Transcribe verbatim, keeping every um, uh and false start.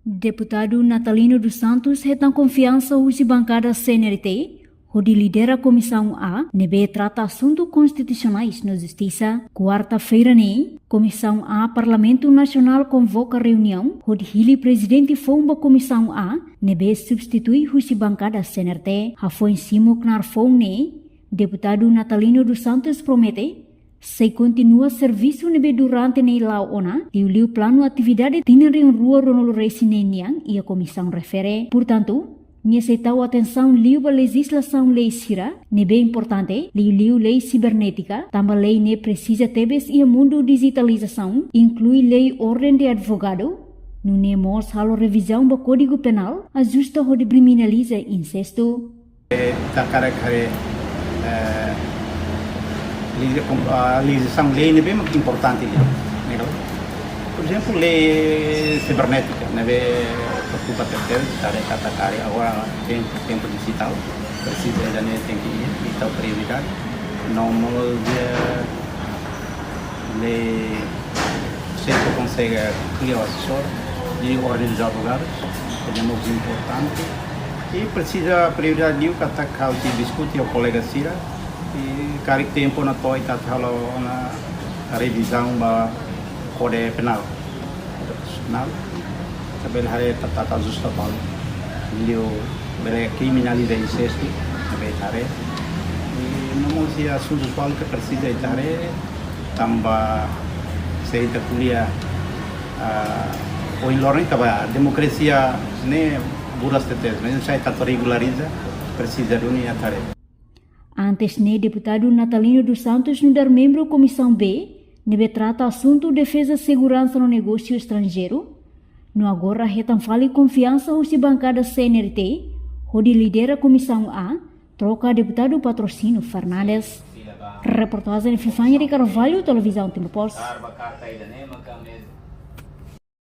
Deputadu Natalino dos Santos hetan konfiansa husi bankada C N R T hodi lidera Komisaun A ne'ebé trata asuntu konstitusionais no justisa. Kuarta-feira ne'e, Komisaun A Parlamentu Nasionál konvoka reuniaun hodi hili prezidente foun ba Komisaun A ne'ebé substitui husi bankada C N R T. Hafoin simu knaar foun ne'e, Deputadu Natalino dos Santos promete sei kontinua servisu ne'ebé durante ne'e la'o ona, liuliu planu atividade tinan rihun rua ruanulu-resin-neen nian iha komisaun refere. Portantu, nia sei tau atensaun liu ba lejizlasaun lei sira ne'ebé importante, liuliu lei sibernétika, tanba lei ne'e presiza tebes iha mundu dijitalizasaun, inklui lei orden de advogadu, nune'e mós halo revizaun ba Kódigu Penál, ajusta hodi kriminaliza insestu. Ita hakarak haree, eh, lei, kom-, ah, lejislasaun lei ne'ebé mak importante liu, ne'e ka lae? Por ezemplu, lei sibernétika, ne'ebé preokupa tebes, ita haree katak agora tempu, tempu dijitál, presiza ida-ne'e tenke iha, ita prioridade. No mós, eh, lei, se ita konsege kria asesór, lei orden dos advogados, ne'e mós importante. I presiza prioridade liu katak ha'u sei diskute ho kolega sira, i karik tempu ona to'o ita halo ona revizaun ba Kódigu Penál, Kódigu Penál. Ita bele haree, ita, ita, ita ajusta balu. Liu bele kriminaliza insestu, ne'ebé ita haree. I no mós iha asuntus balu ke presiza ita haree, tanba se ita ko'alia, ah, ohin loron ne'e tanba demokrasia ne'e buras tebes, mas se ita regulariza, presiza duni ita haree. Antes ne'e, Deputadu Natalino dos Santos nu'udar membru Komisaun B, ne'ebé trata asuntu defeza, seguransa no negósiu estranjeiru, no agora hetan fali konfiansa husi bankada C N R T hodi lidera Komisaun A, troka Deputadu Patrocínio Fernandes. Reportajen Fifania de Carvalho, Televizaun Timor Post.